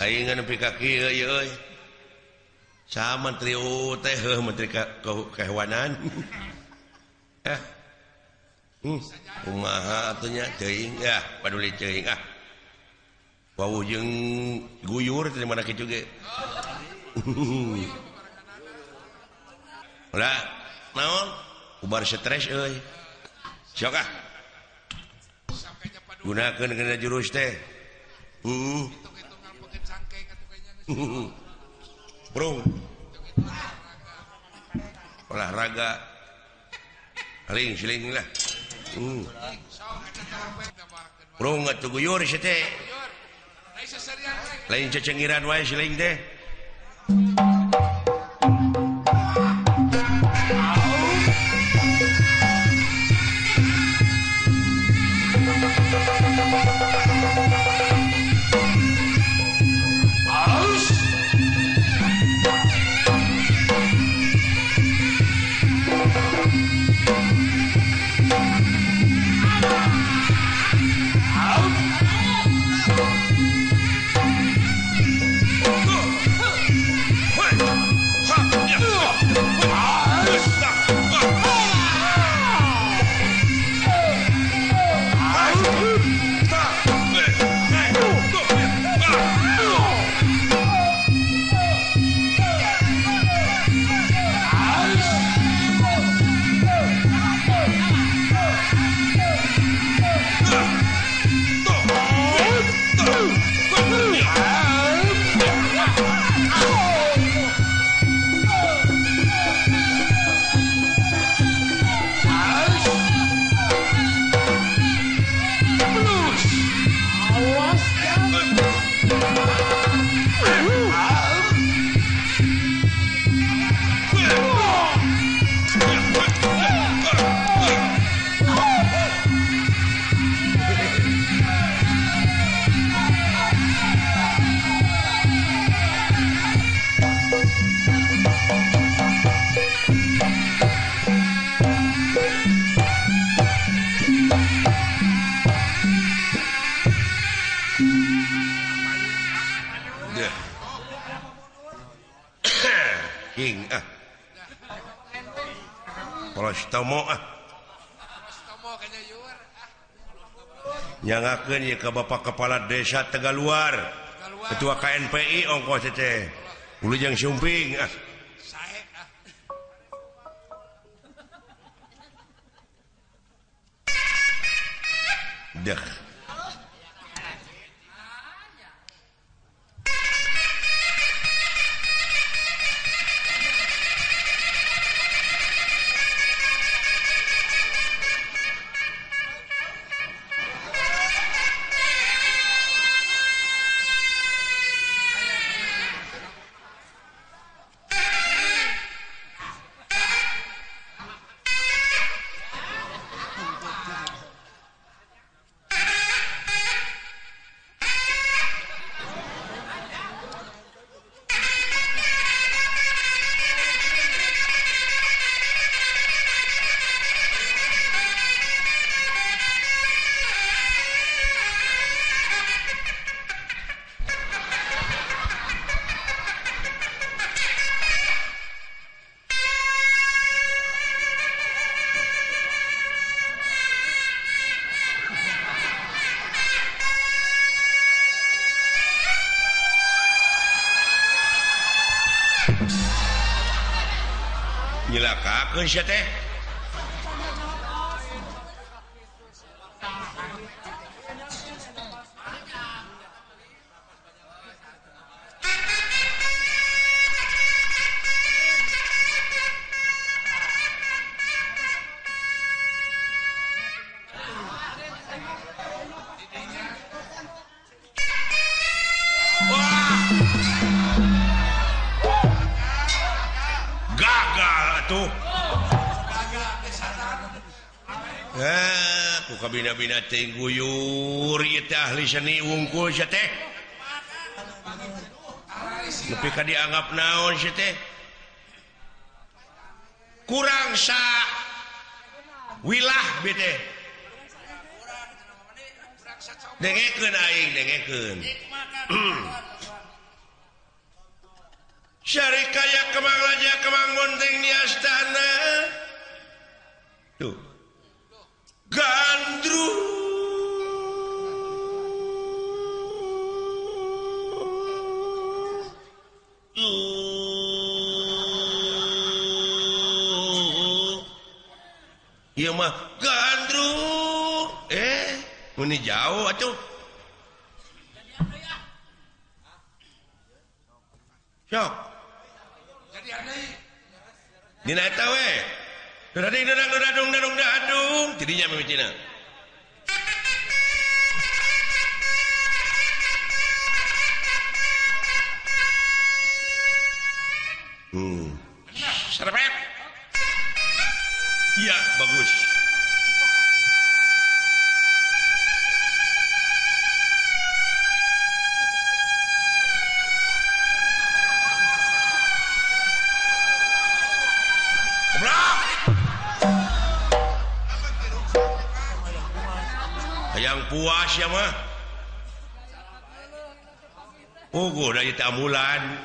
Aing nepi ka kieu ieu euy. Saha menteri teh heuh menteri kehewanan. Kumaha atuh nya teuing ya paduli teuing ah. Wawuh jeung guyur teh mana kitu ge. Lah naon ubar stres euy. Sok ah. Gunakeun kana jurus teh. Bro. Olahraga. Ring siling lah. Bro atuh guyur sia teh. Lain cecengiran wae siling teh. Tomo ah nyangakeun ieu ka Bapak Kepala Desa Tegaluar, Ketua KNPI ongkos teh Wilujeng Sumping ah. Deh. Nyelakakeun sia teh. Bina-bina teh guyur ieu teh ahli seni wungkul sia teh. Nepi ka dianggap naon sia teh? Kurang sa wilah bi teh. Dengekeun aing, dengekeun. Kemang Bonteng di astana. Tuh. Gandrung. Ieu mah gandrung. Meni jauh atuh. Sok. Dina eta we. Dading dadang dadung dadung dadung tidinya mimitina. Serepet. Iya, bagus. Hayang puas ya mah. Puguh dari tamulan.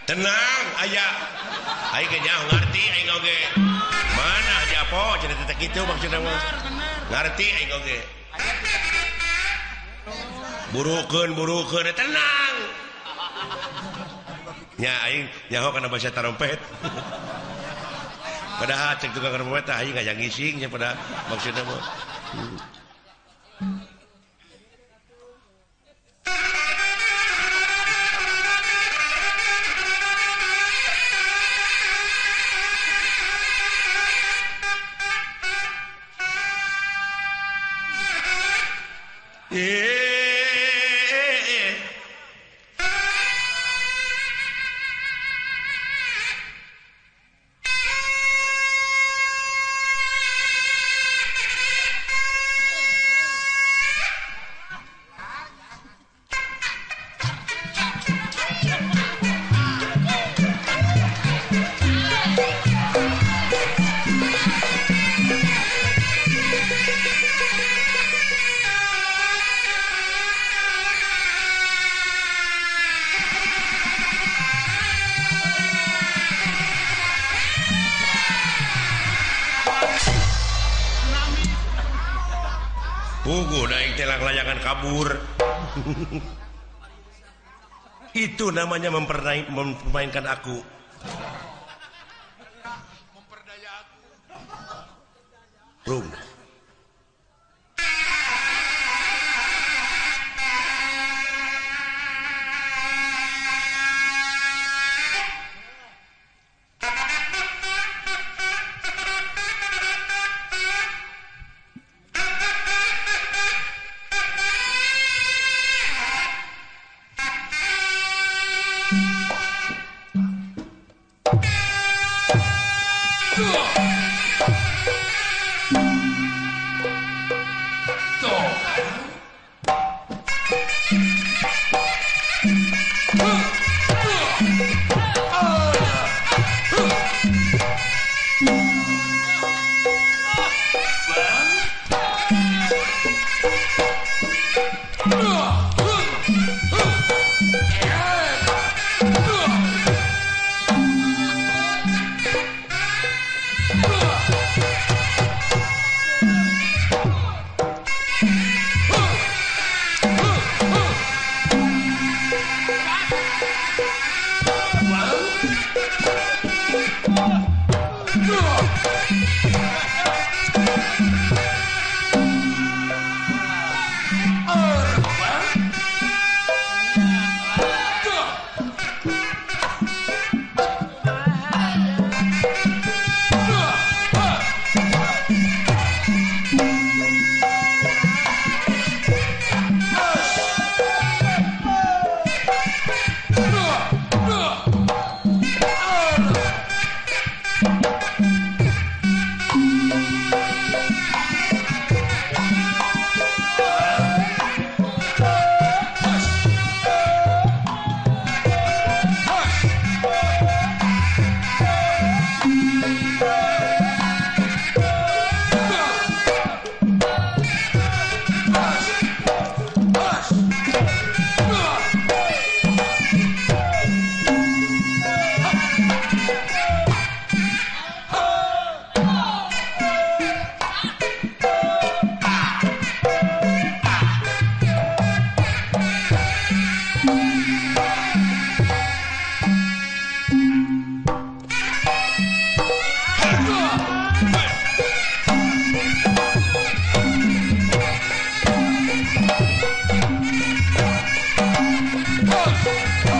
Tenang aya aing ge nyaho ngarti aing oge mana aja po cenah teh kitu maksudna mah ngarti aing oge burukeun burukeun tenang nya aing nyaho kana bahasa tarompet padahal cek tukang trompet aing ngajang ngising nya pada maksudna mah. Puguh daing telang layangan kabur. Itu namanya mempermainkan aku. Memperdaya aku. Rum. Oh.